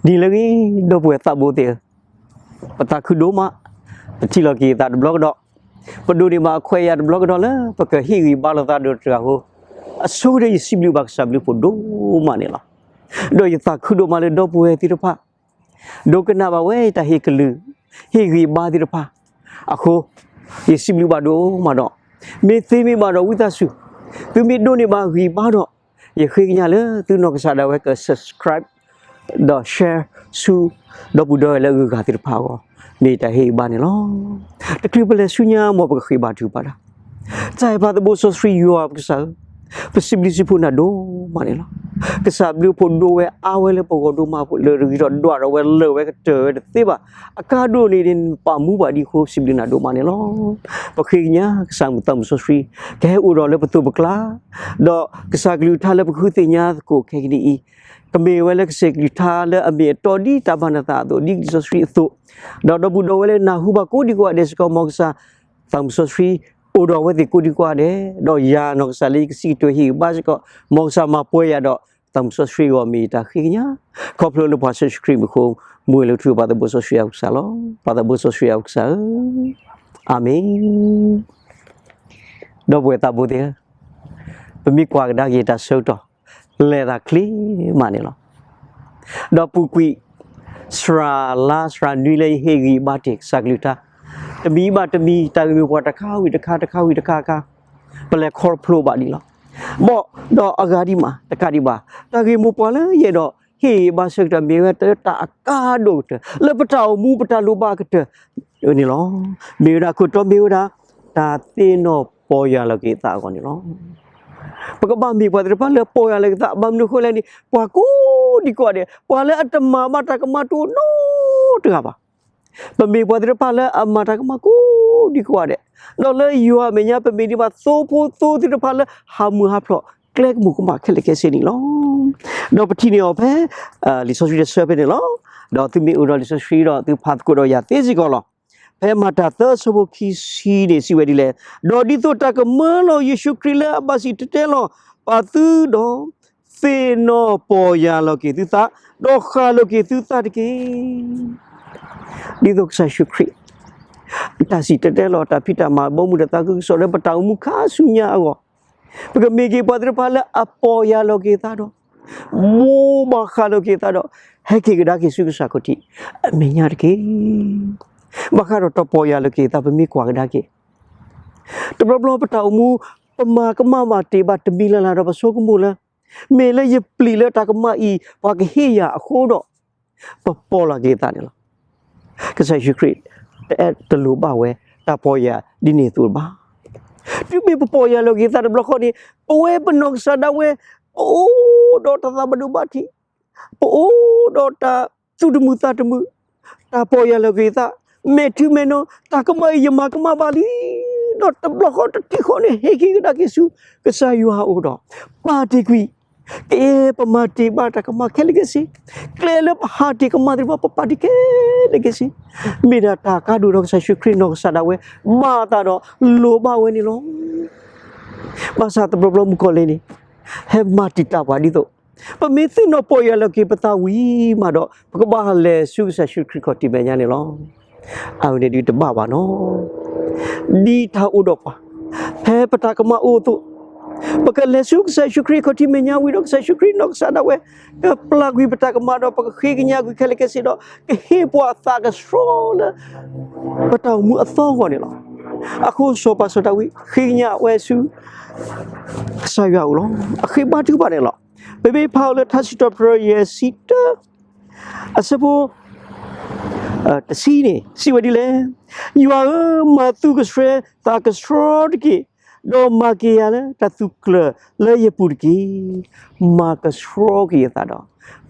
နံၤလၢအဂ့ၤ ဒီပုၢ်ဝဲၢ်သးဘိသ့ၣ်ဧၢ, ပသးခုဒိၣ်မး, ပထံၣ်လိာ်က့ၤသးတဘျီကဒီး, ပဒိးန့ၢ်ဘၣ်အခွဲးအယာ်တဘျီကဒီးလၢ ပကဟ့ၣ်ဂံၢ်ဘါလိာ်သးဒီးတဂၤအဃိ, အဆိကတၢၢ်ယစံးဘျုးဘၣ်ကစၢ်ဘျုးဖှိၣ်ဒိၣ်မးန့ၣ်လီၤ. ဒီးယသးခုဒိၣ်မးလၢဒီပုၢ်ဝဲၢ်သ့ၣ်တဖၣ် ဒိကနၣ်ဘၣ်ဝဲတၢ်ဟ့ၣ်ကလုၢ် ဟ့ၣ်ဂံၢ်ဘါသ့ၣ်တဖၣ်အဃိ, ယစံးဘျုးဘၣ်ဒိၣ်မးဒီး, မ့ၢ်သ့မ့ၢ်ဘၣ်ဒီးဝံသးစူၤ, သုမ့ၢ်ဒိးန့ၢ်ဘၣ်ဂံၢ်ဘါဒီး, ယဃ့ကညးလၢသုနီၢ်ကစၢ်ဒၣ်ဝဲက subscribe ဒီး share ဆူ ဒီပုၢ်ဒီဝဲၢ်လၢအဂုၤအဂၤသ့ၣ်တဖၣ်အဂီၢ်, မ့ၢ်တၢ်ဟ့ၣ်ဂံၢ်ဘါန့ၣ်လီၤ. တချုးပလဲၤဆူညါ မ်ပကဃ့ဘါထုကဖၣ်တၢ် တၢ်အဲၣ်ပၢ်သးဘိစီဆှံယွၤပကစၢ်ဧၢ, ပစံးဘျုးစံးဖှိၣ်နၤဒိၣ်မးန့ၣ်လီၤ. ကစၢ်ဘျုးဖှိၣ်ဒိၣ်ဝဲအါဝဲလၢပဂီၢ်ဒိၣ်မး လၢတဂ့ၤထီၣ်ဒွးထီၣ်ဝဲလၢာ်ဝဲကတၢၢ်ဝဲတသ့ဘၣ်. အကါဒိၣ်န့ၣ် နပာ်မူဘၣ်ဒံးအဃိစံးဘျုးနၤဒိၣ်မးန့ၣ်လီၤ. ပဃ့ကညးကစၢ်မုၢ်သးမုၢ်စီဆှံ ကဟဲအိၣ်ဒီးလၢပသိးပကျါ, ဒီးကစၢ်ကလုၢ်ကထါလၢပဃုသ့ၣ်ညါသကိးခဲကနံၣ်အံၤ, ကမ့ၢ်ဝဲလၢကစၢ်ကလုၢ်ကထါလၢအမ့ၢ်အတီဒ်တၢ်ဘၣ်နသးအသိး ဒ်လံာ်စီဆှံအသိး, ဒီးဒီပုၢ်ဒီဝဲၢ်လၢနၢ်ဟူဘၣ်ကိးဒံကိးဂၤဒဲးစ့ၢ်ကီး မ်ကစၢ် သးမုၢ်စီဆှံ အိၣ်ဒီးအဝဲသ့ၣ်ကိးဒံကိးဂၤဒဲး, ဒီးယၤနီၢ်ကစၢ်လၢယကစံးကတိၤဟ့ၣ်ဂံၢ်ဘါစ့ၢ်ကီး မ်ကစၢ်မၤပှဲၤယၤဒီး သးမုၢ်စီဆှံအဂီၢ်မ့ၢ်ယတၢ်ဃ့ကညး, ခီဖျိလၢပှၤယ့ၣ်ၡူးခရံာ်မံၤအဃိ, မူဝဲလၢထူပၢ်သးဘိစီဆှံအကစၢ်လီၤ. ပၢ်သးဘိစီဆှံအကစၢ်ဧၢ, အၤမ့ၣ်. ဒီပုၢ်ဝဲၢ်သးဘိသ့ၣ်ဧၢ, ပမ့ၢ်ကွၢ်ကဒါက့ၤတၢ်ဆၢကတီၢ် လဲၤသးချ့မးန့ၣ်လီၤ. ဒီးပူၤကွံာ် စှၤလါစှၤနွံလၢယဟ့ၣ်ဂံၢ်ဘါတ့ၢ်ကစၢ်ကလုၢ်ကထါ, တမံၤဘၣ်တမံၤ တၢ်ဂ့ၢ်မိၢ်ပှၢ်တခါဝံၤတခါ တခါဝံၤတခါအခါ, ပလဲၤခီဖျိဘၣ်ဒံးလီၤ. ဘၣ်ဒီးအဂၤဒံးမး တကးဒံးဘၣ်, တၢ်ဂ့ၢ်မိၢ်ပှၢ်လၢယအဲၣ်ဒိးဟ့ၣ်ဂံၢ်ဘါဆၢကတီၢ် မ့ၢ်ဝဲတၢ်အကါဒိၣ်ကတၢၢ် လၢပတၢ်အိၣ်မူပတၢ်လိၣ်ဘၣ်ကတၢၢ်န့ၣ်လီၤ. မ့ၢ်ဝဲဒၣ်ခိၣ်တီ မ့ၢ်ဝဲဒၣ် တၢ်သ့ၣ်နီၣ်ပီၢ်ယၢ်လီၤက့ၤသးအဂီၢ်န့ၣ်လီၤ. ပကဘၣ်မ့ၢ်ပှၤသ့ၣ်တဖၣ်လၢပီၢ်ယၢ်လီၤက့ၤသး ဘၣ်မနုၤအဃိလဲၣ်န့ၣ် ပှၤကိးဒံကိးဂၤဒဲး ပှၤလၢအတမၤဘၣ်တၢ်ကမၣ်တအိၣ်နီတဂၤဘၣ်. ပမ့ၢ်ပှၤသ့ၣ်တဖၣ်လၢအမၤတၢ်ကမၣ်ကိးဒံကိးဂၤဒဲး, ဒီးလၢယွၤအမဲာ်ညါ ပမ့ၢ်ဒံးဘၣ်သိဖိသိသ့ၣ်တဖၣ်လၢဟးမုၢ်ဟးဖျိး ကျဲကမူၣ်ကမၣ်ခဲလၢာ်ခဲဆ့န့ၣ်လီၤ. ဒီးပထံၣ်န့ၢ်အီၤဖဲ လံာ်စီဆှံတဆၢဖဲန့ၣ်လီၤ. ဒီးသုမ့ၢ်အိၣ်ဒီးလံာ်စီဆှံဒီး သုဖးသကိးဒီးယၤသ့စ့ၢ်ကီးလီၤ. ဖဲမၤတၢ်သၢအဆၢဖိခံဆံန့ၣ် စံးဝဲဒ်လဲၣ်, ဒီးဒ်သိးတၢ်ကမၢလီၤယ့ၣ်ၡူးခရံာ်လၢအဘၣ်စံၣ်တဲၤတဲလီၤပာ်သုဒီး သ့ၣ်နီၣ်ပီၢ်ယၢ်လီၤက့ၤသုသး, ဒီးဃၣ်လီၤက့ၤသုသးတက့ၢ်. ဒ်သိးကစၢ်ယ့ၣ်ၡူးခရံာ် တၢ်စံၣ်တဲၤတဲလီၤ တၢ်ဖံးတၢ်မၤ ဘီမုၢ်တၢ်သးခုကစီၣ်လၢပတၢ်အိၣ်မူခါဆူညါအဂီၢ်, ပကမ့ၢ်က့ၤပှၤသ့ၣ်တဖၣ်လၢအပီၢ်ယၢ်လီၤက့ၤသးဒီး ဘိးဘၣ်ဃၣ်လီၤက့ၤသးဒီး ဟဲက့ၤကဒါက့ၤဆူကစၢ်ခီၣ်ထံးအမဲာ်ညါတက့ၢ်. ဘၣ်ဃးဒီးတၢ်ပီၢ်ယၢ်လီၤက့ၤသး ပမ့ၢ်ကွၢ်ကဒါက့ၤ တဘျီဘျီပတၢ်အိၣ်မူ ပမၤကမၣ်ဘၣ်တ့ၢ်ဘၣ်တမံၤလၢ်လၢ်ဒီး ပဆိကမိၣ်လၢ မ့ၢ်လၢယပျံၤလၢတၢ်ကမၣ်အံၤ ပှၤကဟ့ၣ်ယၤအဃိဒီး ပပီၢ်ယၢ်လီၤက့ၤသးန့ၣ်လီၤ. ကစၢ်ယ့ၣ်ၡူးခရံာ် တအဲၣ်တလိၣ်ဘၣ်ဝဲ တၢ်ပီၢ်ယၢ်ဒ်န့ၣ်အသိးဘၣ်. တုၤမ့ၢ်ပပီၢ်ယၢ်လီၤက့ၤသးတဘျီဃီန့ၣ် ပဝဲပနီၢ်ကစၢ်ဒၣ်ဝဲ ပအိၣ်ဒီးတၢ်သးဘၣ်ဒိဘၣ်ထံး, ပအိၣ်ဒီးတၢ်သူၣ်တမုာ်သးတမုာ်, တၢ်ပီၢ်ယၢ်လီၤက့ၤသး မဲာ်ထံမဲာ်နိ, တၢ်ကမၣ်အံၤယမၤကမၣ်ဘၣ်လံ, ဒီးတဘျီဃီတထံၣ်ဃီန့ၣ် ဟဲက့ၤကဒါက့ၤဆူ ကစၢ်ယွၤအအိၣ်ဒီး ပာ်တ့ၢ်ကွံာ် ကယဲၢ်ပမၤတ့ၢ်ဘၣ်တၢ်ကမၣ်ခဲလၢာ်ခဲဆ့, ကျဲလၢပဟးတ့ၢ်ကမၣ်သ့ၣ်တဖၣ် ပပာ်တ့ၢ်ခဲလၢာ်ခဲဆ့, မ့ၢ်ဒၣ်တၢ်ကါဒိၣ်ဒီးကစၢ်ယ့ၣ်ၡူးခရံာ်နီၢ်ကစၢ်ဒၣ်ဝဲ ဘၣ်သးဒီးလိၣ်ဘၣ်ဝဲန့ၣ်လီၤ. ဘၣ်ဆၣ်တဘျီဘျီမုၣ်ကီၢ်လံန့ၣ် ဟဲမၤတံာ်တာ်ပှၤဒ်သိး ပမ့ၢ်သ့ၣ်နီၣ်ပီၢ်ယၢ်လီၤက့ၤပသးဝံၤမးဒီး ပကဘၣ်လဲၤဆူကစၢ်ယ့ၣ်ၡူးခရံာ်ခီၣ်ထံးမဲာ်ညါန့ၣ်လီၤ. အဝဲန့ၣ်ဒုးတဘၣ်ဘၣ်နီၤ. ဒ်တၢ်အိၣ်ဒီးပှၤ ဖဲပတၢ်ကမၣ်အိၣ်အသိး, ပကလဲၤဆူကစၢ်ယ့ၣ်ၡူးခရံာ်ခီၣ်ထံးမဲာ်ညါဝံၤဒီး ကစၢ်ယ့ၣ်ၡူးခရံာ်နီၢ်ကစၢ်ဒၣ်ဝဲ ကပျၢ်ကွံာ်ပတၢ်ကမၣ်ဒီး ပကဃ့ကညးကွံာ်ခဲလၢာ်ခဲဆ့ဒီး ကဟ့ၣ်ပှၤအသးကဆှီလၢ ပတၢ်အိၣ်မူအသီအဂီၢ်န့ၣ်လီၤ. အဃိစီၤပၤစီၤဒၤဝံး ဃ့ကညးဝဲဆူ ကစၢ်ယွၤအအိၣ်လီၤ. အဃ့ဘါထုကဖၣ်န့ၣ်လီၤ. ပမ့ၢ်ဖးအီၤလၢထါစံးထီၣ်ပတြၢၤယဲၢ်ဆံတၢ အဆၢဖိ တဆံန့ၣ် စံးဝဲဒ်လဲၣ်, ယွၤဧၢ, မၤသူၣ်ကဆှီသးကဆှီတက့ၢ်, ဒီးမၤက့ၤယၤလၢတၢ်သူၣ်ကျၢၤလၢယပူၤတက့ၢ်. မၤကဆှီက့ၤယသးဒီး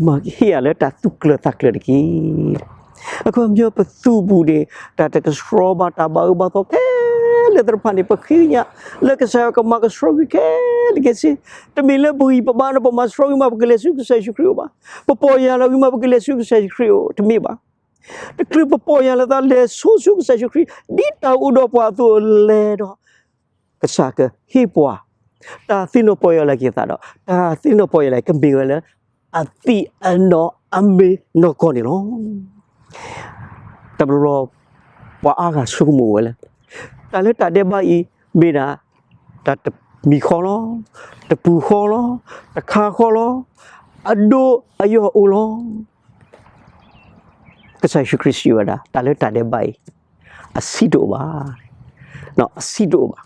မၤဟ့ၣ်ယၤလၢတၢ်သူၣ်ကျၢၤသးကျၢၤတက့ၢ်. အခီပညီပသူၣ်ပူၤန့ၣ် တၢ်တကဆှီဘၣ် တၢ်ဘၣ်အၢဘၣ်သီခဲလၢာ်သ့ၣ်တဖၣ်န့ၣ် ပဃ့ကညးလၢကစၢ်ယွၤကမၤကဆှီကွံာ်ခဲလၢာ်ခဲဆ့. တမ့ၢ်လၢပဂံၢ်ပဘါဒီးပမၤဆှီကွံာ်မး ပကလဲၤဆူကစၢ်ယ့ၣ်ၡူးခရံာ်အအိၣ်ဘၣ်. ပပီၢ်ယၢ်လီၤကွံာ်မး ပကလဲၤဆူကစၢ်ယ့ၣ်ၡူးခရံာ်အအိၣ် တမ့ၢ်ဘၣ်. တချုးပပီၢ်ယၢ်လီၤသး လဲၤဆိဆူကစၢ်ယ့ၣ်ၡူးခရံာ် ဒ်တၢ်အိၣ်ဒီးပှၤအသိးလဲၤဒီး ကစၢ်ကဟ့ၣ်ပှၤ တၢ်သ့ၣ်နီၣ်ပီၢ်ယၢ်လီၤက့ၤသးဒီး တၢ်သ့ၣ်နီၣ်ပီၢ်ယၢ်လီၤက့ၤ ကမ့ၢ်ဝဲလၢ အသံၣ်အနီၣ် အမ့ၢ်နီၢ်ကီၢ်န့ၣ်လီၤ. တဘျီဘျီ ပှၤအါဂၤဆိကမိၣ်ဝဲလၢ တၢ်လၢတၢ်ဒဲးဘးအံၤ မ့ၢ်ဒၣ် တၢ်တမံၤဃီလီၤ, တပူၤဃီလီၤ, တခါဃီလီၤ, အဒိၣ်အယိာ်အိၣ်လီၤ. ကစၢ်ယ့ၣ်ၡူးခရံာ်စံးဝဲဒၣ် တၢ်လၢတၢ်ဒဲးဘးအံၤ အဆံးတအိၣ်ဘၣ်, အဆံးတအိၣ်ဘၣ်.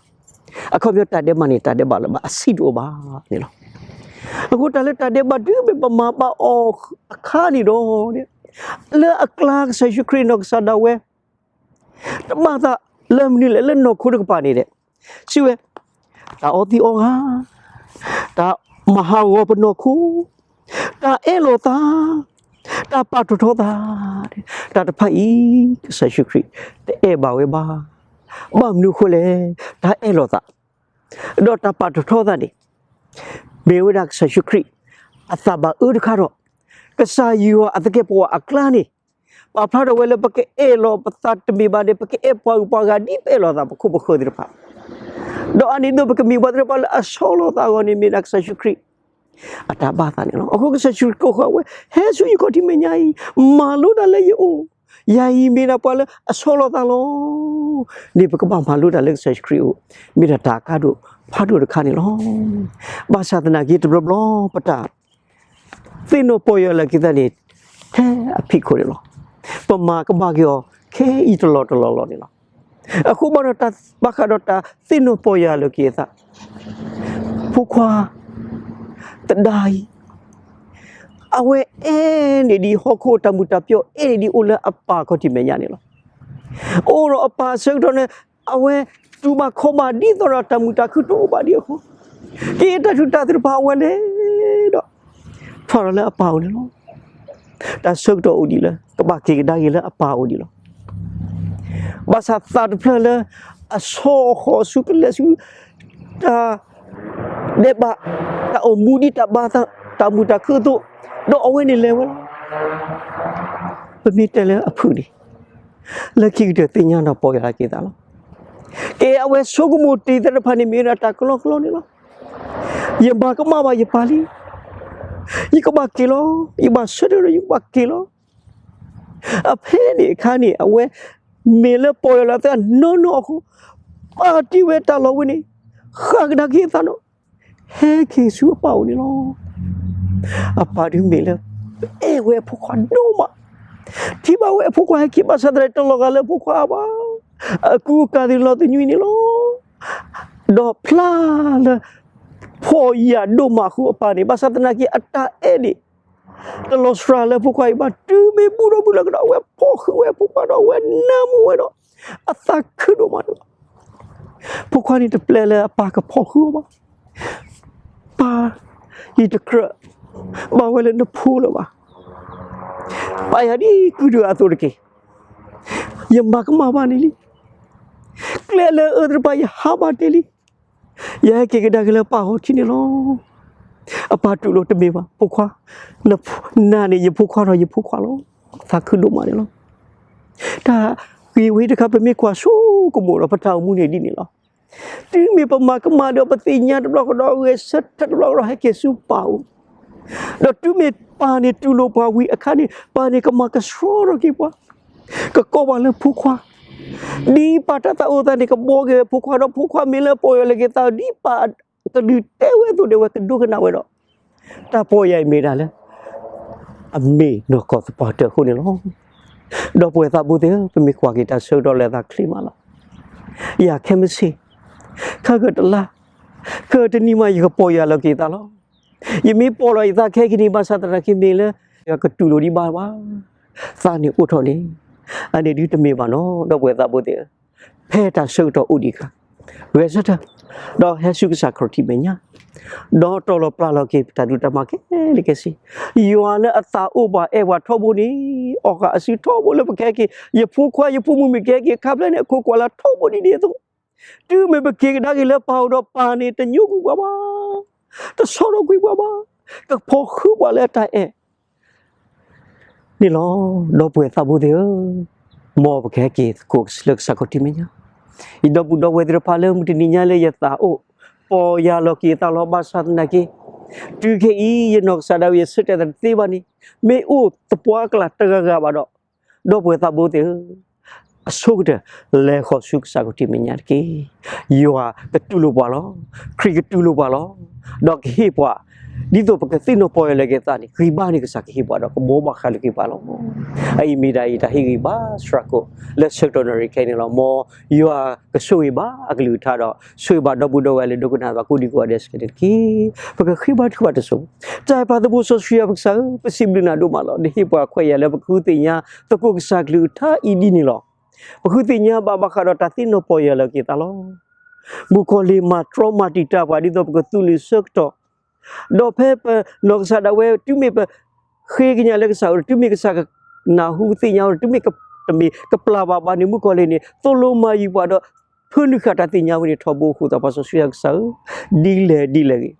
အခီပညီတၢ်ဒဲးဘးန့ၣ် တၢ်ဒဲးဘးလၢၤဘၣ် အဆံးတအိၣ်ဘၣ်န့ၣ်လီၤ. အဃိတၢ်လၢတၢ်ဒဲးဘး တုၤမ့ၢ်ပမၤဘၣ်အီၤအခါန့ၣ်ဒီး လၢအကျါ ကစၢ်ယ့ၣ်ၡူးခရံာ်နီၢ်ကစၢ်ဒၣ်ဝဲ တဘၣ်သးလၢမနုၤလဲၣ် လၢနီၢ်ခိတကပၤန့ၣ်ဒီး စံးဝဲ တၢ်အီသံးအီဂၤ, တၢ်မၤဟးဂီၤပနီၢ်ခိ, တၢ်အဲၣ်လီၤသး, တၢ်ပာ်ထီၣ်ထီသး, တၢ်တဖၣ်အံၤ ကစၢ်ယ့ၣ်ၡူးခရံာ် တအဲၣ်ဘၣ်ဝဲဘၣ်. ဘၣ်မနုၤအဃိလဲၣ်, တၢ်အဲၣ်လီၤသး ဒီးတၢ်ပာ်ထီၣ်ထီသးန့ၣ် မ့ၢ်ဝဲဒၣ်ကစၢ်ယ့ၣ်ၡူးခရံာ် အသးဘၣ်အၢတခါဒီး ကစၢ်ယွၤအသကဲာ်ပဝးအကျါန့ၣ် ပာ်ဖျါထီၣ်ဝဲလၢပကအဲၣ်လီၤပသးတမ့ၢ်ဘၣ်န့ၣ် ပကအဲၣ်ပှၤဂုၤပှၤဂၤဒ်ပအဲၣ်လီၤသးပခိၣ်ပဃၢၤသ့ၣ်တဖၣ်, ဒီးအန့ၣ်သိးပကမ့ၢ်ပှၤသ့ၣ်တဖၣ်လၢအဆီလီၤသးအဂီၢ်န့ၣ် မ့ၢ်ဒၣ်ကစၢ်ယ့ၣ်ၡူးခရံာ် အတၢ်ဘၣ်သးန့ၣ်လီၤ. အဃိကစၢ်ယ့ၣ်ၡူးခရံာ်ကိးဃာ်ဝဲ ဟဲဆူယခီၣ်ထံးမဲာ်ညါအံၤ, မၤလိတၢ်လၢယအိၣ်, ယၤအံၤမ့ၢ်ဒၣ်ပှၤလၢအဆီလီၤသးလီၤ. န့ၣ်ပကဘၣ်မၤလိတၢ်လၢကစၢ်ယ့ၣ်ၡူးခရံာ်အအိၣ် မ့ၢ်ဒၣ်တၢ်အကါဒိၣ်ဖးဒိၣ်တခါန့ၣ်လီၤ. ဘၣ်ဆၣ်သနာ်က့တဘျီဘျီ ပတၢ်သ့ၣ်နီၣ်ပီၢ်ယၢ်လီၤက့ၤသးန့ၣ် ထဲအဖံးခိၣ်န့ၣ်လီၤ. ပမၤကမၣ်က့ၤအီၤ ခဲအံၤတလီၢ်တလီၢ်လီၤန့ၣ်လီၤ. အဃိဘၣ်ဒီးတၢ်ဘၣ်ဃးဒီးတၢ်သ့ၣ်နီၣ်ပီၢ်ယၢ်လီၤက့ၤအသး ဖိခွါ သဒါအံၤ အဝဲအဲၣ်န့ၢ်ဒံးဟီၣ်ခိၣ်တၢ်မုာ်တၢ်ပျီ အဲၣ်န့ၢ်ဒံးအိၣ်လၢအပၢ်ခီၣ်ထံးမဲာ်ညါန့ၣ်လီၤ. အိၣ်ဒီးအပၢ်အဆၢကတီၢ်န့ၣ် အဝဲတူၢ်ဘၣ်ခီၣ်ဘၣ်ဒ်သိးဒီးတၢ်မုာ်တၢ်ခုၣ်တအိၣ်ဘၣ်ဒံးအဃိ က့ၤတၢ်ထူးတၢ်တီၤသ့ၣ်တဖၣ်အဝဲလဲၤဒီး ထီၣ်ဒီးလၢအပၢ်အိၣ်န့ၣ်လီၤ. တၢ်ဆၢကတီၢ်အိၣ်ဒံးလၢ ကဘၣ်က့ၤကဒါက့ၤလၢအပၢ်အိၣ်ဒံးလီၤ. ဘၣ်ဆၣ်သးတဖျၢၣ်လၢ အဆီအဃီၤဆူကလဲၤဆူ တၢ် ဒဲးဘး တၢ်အိၣ်မူဒ်တၢ်ဘါသး တၢ်မုာ်တၢ်ခုၣ်အသိး ဒီးအဝဲန့ၣ်လဲၤဝဲလီၤ. ပမ့ၢ်တဲလၢအဖုၣ်န့ၣ် လၢခံကတၢၢ်သ့ၣ်ညါဒီးပီၢ်ယၢ်လီၤက့ၤသးလီၤ. ကဲအဝဲဆိကမိၣ်တ့ၢ်သ့ၣ်တဖၣ်န့ၣ်မ့ၢ်ဝဲဒၣ်တၢ်ကလီကလီန့ၣ်လီၤ. ယမၤကမၣ်ဘၣ်ယပၢ်လံ. ယကဘၣ်က့ၤလီၤ. ယဘၣ်ဆၢထၢၣ်ဒီးယကဘၣ်က့ၤလီၤ. အဖဲန့ၣ်အခါန့ၣ် အဝဲမ့ၢ်လၢပီၢ်ယၢ်လီၤသးနီၢ်နီၢ်အဃိ ပာ်တ့ၢ်ဝဲတၢ်လီၢ်ဝဲန့ၣ် ဃၣ်ကဒါက့ၤအသးဒီး ဟဲက့ၤဆူအပၢ်အိၣ်န့ၣ်လီၤ. အပၢ်ဒုးမ့ၢ်လၢ အဲၣ်ဝဲအဖိခွါဒိၣ်မး, ထံၣ်ဘၣ်ဝဲအဖိခွါဟဲက့ၤဘၣ်ဆၣ်သနာ်က့ တလီၤဂာ်လၢအဖိခွါဘၣ်. အကူအကၤသ့ၣ်လီၤသညွံးန့ၣ်လီၤ. ဒီးဖျါလၢ ပီၢ်ယၢ်ဒိၣ်မးအဃိအပၢ်န့ၣ် ဘၣ်ဆၣ်သနာ်က့ အတၢ်အဲၣ်န့ၣ် တလီၤစှၤလၢအဖိခွါအံၤဘၣ်. တုၤမ့ၢ်ဘူၣ်ထီၣ်ဘုလၢကဒီး အဝဲဖီၣ်ဃုာ်ဝဲအဖိခွါဒီး အဝဲနၢမူဝဲဒီး အသးခုဒိၣ်မးန့ၣ်လီၤ. ဖိခွါန့ၣ်တပျဲလၢအပၢ်ကဖီၣ်ဃုာ်အီၤဘၣ်. ပၢ်, ယတကြၢးဘၣ်ဝဲလၢနဖိလၢၤဘၣ်. ပာ်ယၤဒ်ကုၢ်ဒုအသိးတက့ၢ်. ယမၤကမၣ်ဘၣ်န့ၣ်လံ. ကျဲလၢအအၢသ့ၣ်တဖၣ်ယဟးဘၣ်တ့ၢ်လံ. ယဟဲက့ၤကဒါက့ၤလၢပၢ်ခီၣ်ထံးန့ၣ်လီၤ. အပၢ်တူၢ်လိာ်တမ့ၢ်ဘၣ် ဖိခွါ, နၤန့ၣ်ယဖိခွါဒီးယဖိခွါလီၤ. သးခုဒိၣ်မးန့ၣ်လီၤ. တၢ်ဂ့ၢ်ဝဲတခါ ပမ့ၢ်ကွၢ်ဆိကမိၣ်ဒီး ပတၢ်အိၣ်မူန့ၣ်ဒ်န့ၣ်လီၤ. တုၤမ့ၢ်ပမၤကမၣ်ဒီးပသ့ၣ်ညါတဘျီကဒီး ဂဲၤဆၢထၢၣ်တဘျီကဒီး ဟဲက့ၤဆူပၢ်အိၣ်, ဒီးတုၤမ့ၢ်ပၢ်န့ၣ်တူၢ်လိာ်ပှၤဝံၤအခါန့ၣ် ပၢ်န့ၣ်ကမၤကဆှီထီၣ်က့ၤပှၤ, ကကိးပှၤလၢဖိခွါ, ဒ်ပၢ်တၢ်သးအိၣ်အသိးန့ၣ် ကဘှီက့ၤဝဲဖိခွါဒီး ဖိခွါမ့ၢ်လၢပီၢ်ယၢ်လီၤက့ၤသး ဒ်ပၢ်ကလုၢ်တဲဝဲအသိးန့ၣ် အဝဲကဒိကနၣ်ဝဲဒီး တၢ်ပီၢ်ယၢ်အံၤမ့ၢ်ဒၣ်လၢ အမ့ၢ်နီၢ်ကီၢ်သပှၢ်တၢၢ်အဃိန့ၣ်လီၤ. ဒီပုၢ်ဝဲၢ်သးဘိသ့ၣ်ဧၢ, ပမ့ၢ်ကွၢ်က့ၤတၢ်ဆၢကတီၢ်လၢအသးချ့မးလီၤ. ယၤခဲမုၢ်ဆ့ၣ်, ခဲကတလါ, ခဲတနံၤမး ယကပီၢ်ယၢ်လီၤက့ၤသးလီၤ. ယမ့ၢ်ပီၢ်လီၤယသးခဲကနံၣ် ဘၣ်ဆၣ်သနာ်က့မ့ၢ်လၢ ယကတူၢ်လိာ်ဒံးဘၣ်ဘၣ်, သးန့ၣ်အိၣ်ထီၣ်န့ၣ်, အန့ၣ်ဒုးတမ့ၢ်ဘၣ်နီၤ ဒီပုၢ်ဝဲၢ်သးဘိသ့ၣ်ဧၢ. ဖဲတၢ်ဆၢကတီၢ်အိၣ်ဒံးအခါ, ဂဲၤဆၢထၢၣ်, ဒီးဟဲဆူကစၢ်ခီၣ်ထံးမဲာ်ညါ, ဒီးတီၤလီၤပျၢ်လီၤက့ၤပတၢ်ဒူတၢ်မၤခဲလၢာ်ခဲဆ့, ယွၤလၢအသးအိၣ်ပှၤအဲၣ်ပှၤထီဘိန့ၣ်, အီၣ်ဃာ်အစုထီဘိလၢပကဟဲက့ၤ, ယဖိခွါယဖိမုၣ်မ့ၢ်ကဟဲက့ၤခါဖျၢၣ်န့ၣ် အခိးကွၢ်လၢထီဘိဒ်န့ၣ်အသိး, တုၤမ့ၢ်ပက့ၤကဒါက့ၤလၢပၢ်အအိၣ်ဒီး ပၢ်န့ၣ်တညိကွံာ်ပှၤဘၣ်, တဆီထီၣ်ကွံာ်ပှၤဘၣ်, ကဖီၣ်ဃုပှၤလၢအတၢ်အဲၣ် န့ၣ်လီၤ. ဒီပုၢ်ဝဲၢ်သးဘိသ့ၣ်ဧၢ, မ်ပကဟဲက့ၤသကိးလၢကစၢ်ခီၣ်ထံးမဲာ်ညါ, ယဒီပုၢ်ဒီဝဲၢ်သ့ၣ်တဖၣ်လၢမုၢ်တနံၤညါလၢယသးအိၣ်, ပီၢ်ယၢ်လီၤက့ၤသးလီၤ ဘၣ်ဆၣ်သနာ်က့ တုၤခဲအံၤ ယနီၢ်ကစၢ်ဒၣ်ဝဲ ယဆၢတဲာ်သးတသ့ဘၣ်န့ၣ်, မ့ၢ်အိၣ်သပှၢ်ကလၢ်တဂၤဂၤဘၣ်ဒီး, ဒီပုၢ်ဝဲၢ်သးဘိသ့ၣ်ဧၢ, အဆိကတၢၢ် လဲၤဃီၤဆူကစၢ်ခရံာ်မဲာ်ညါတက့ၢ်. ယွၤကတူၢ်လိာ်ပှၤလီၤ. ခရံာ်ကတူၢ်လိာ်ပှၤလီၤ. ဒီးကဟ့ၣ်ပှၤ, ဒ်သိးပကသ့ၣ်နီၣ်ပီၢ်ယၢ်လီၤက့ၤသးန့ၣ် ဂံၢ်ဘါန့ၣ် ကစၢ်ကဟ့ၣ်ပှၤဒီး ကဘှီဘၣ်ဃးလိာ်က့ၤပှၤလီၤ. အအံၤမ့ၢ်ဒၣ်အံၤ တၢ်ဟ့ၣ်ဂံၢ်ဘါစှၤကိး လၢဆၢကတီၢ်နၣ်ရံၣ်ခဲအံၤန့ၣ်လီၤ. မ်ယွၤကဆိၣ်ဂ့ၤဘၣ်အကလုၢ်ကထါဒီး ဆိၣ်ဂ့ၤဘၣ်ဒီပုၢ်ဒီဝဲၢ်လၢဒိကနၣ်ဘၣ်ကိးဒံကိးဂၤဒဲးစ့ၢ်ကီးန့ၣ်တက့ၢ်. ပကဃ့ဘါထုကဖၣ်တစိၢ်ဖိ. တၢ်အဲၣ်ပၢ်သးဘိစီဆှံယွၤပကစၢ်ဧၢ, ပစံးဘျုးနၤဒိၣ်မးလီၤ. နဟ့ၣ်ပှၤခွဲးယာ်လၢပကဃုသ့ၣ်ညါသကိးကစၢ်ကလုၢ်ကထါအံၤဒ်န့ၣ်လီၤ. ပဃုသ့ၣ်ညါဘၣ်ဘၣ်ဃးဒီးတၢ်သ့ၣ်နီၣ်ပီၢ်ယၢ်လီၤက့ၤသးလီၤ. မုၣ်ကီၢ်လံၢ်မၤတြီမၤတံာ်တာ်ပှၤ ဒ်သိးပကသူၣ်လံာ်ဆၢကတီၢ် ဒီးဖဲပနီၢ်ကစၢ်ဒၣ်ဝဲ တုၤမ့ၢ်ပဃ့ကညးလၢကစၢ်အအိၣ်ဒီး တုၤမ့ၢ်ကစၢ်ကနၢ်ဟူကသ့ၣ်ညါဝဲဒီး တုၤမ့ၢ်ကတမ့ၢ်ကပျၢ်ဘၣ်ဘၣ်န့ၣ် မုၣ်ကီၢ်လံၢ်န့ၣ် သိၣ်လိမၤယုၤပှၤဒီး ဖၢနုာ်ဃာ်တၢ်သ့ၣ်ညါဝဲန့ၣ် ထီဘိအဃိသတး ပၢ်စီဆှံယွၤကစၢ်ဧၢ, ဒ်လဲၣ်ဒ်လဲၣ်ဂ့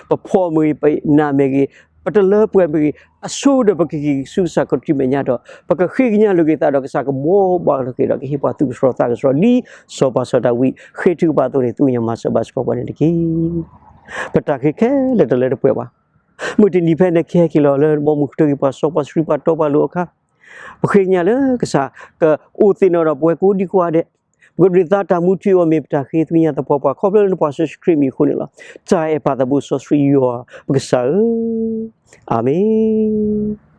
ၤ, ပဖှီၣ်မ့ၢ်ဂ့ၤ, ပနာ်မ့ၢ်ဂ့ၤ, ပတလၢပှဲၤမ့ၢ်ဂ့ၤ, အဆိကတၢၢ်ပကက့ၤဆူကစၢ်ခရံာ်မဲာ်ညါဒီး ပကဃ့ကညးလိာ်က့ၤသးဒီး ကစၢ်ကဘှီဘၣ်လိာ်က့ၤဒီး ကဟ့ၣ်ပှၤသူၣ်ကဆှီသးကဆှီ ဒ်စီၤပၤစီၤဒၤဝံးဃ့ထုကဖၣ်အသိးန့ၣ် သူၣ်ကညီၤမၤစၢၤဘၣ်စ့ၢ်ကီးပှၤန့ၣ်တက့ၢ်. ပတၢ်ဃ့ခဲလၢာ်တလၢတပှဲၤဘၣ်. မုၢ်တနံၤဖဲနကဟဲက့ၤလီၤလၢဘီမုၢ်ကတၢၢ်က့ၤပှၤ စီပှၤဆှံပှၤတီပှၤလိၤအခါ, ပဃ့ကညးလၢကစၢ်ကအိၣ်သ့ၣ်နီၣ်ဒီးပဝဲကိးဒံကိးဂၤဒဲး, ပကဒုးသါတၢ်မူထူယိာ်အီၤ မ့ၢ်ပတၢ်ဃ့ကညးသပှၢ်ပှၢ် ခီဖျိလၢနပှၤစီဆှံခရံာ်မံၤအဃိန့ၣ်လီၤ. တၢ်အဲၣ်ပၢ်သးဘိစီဆှံယွၤပကစၢ်ဧၢ, အၤမ့ၣ်.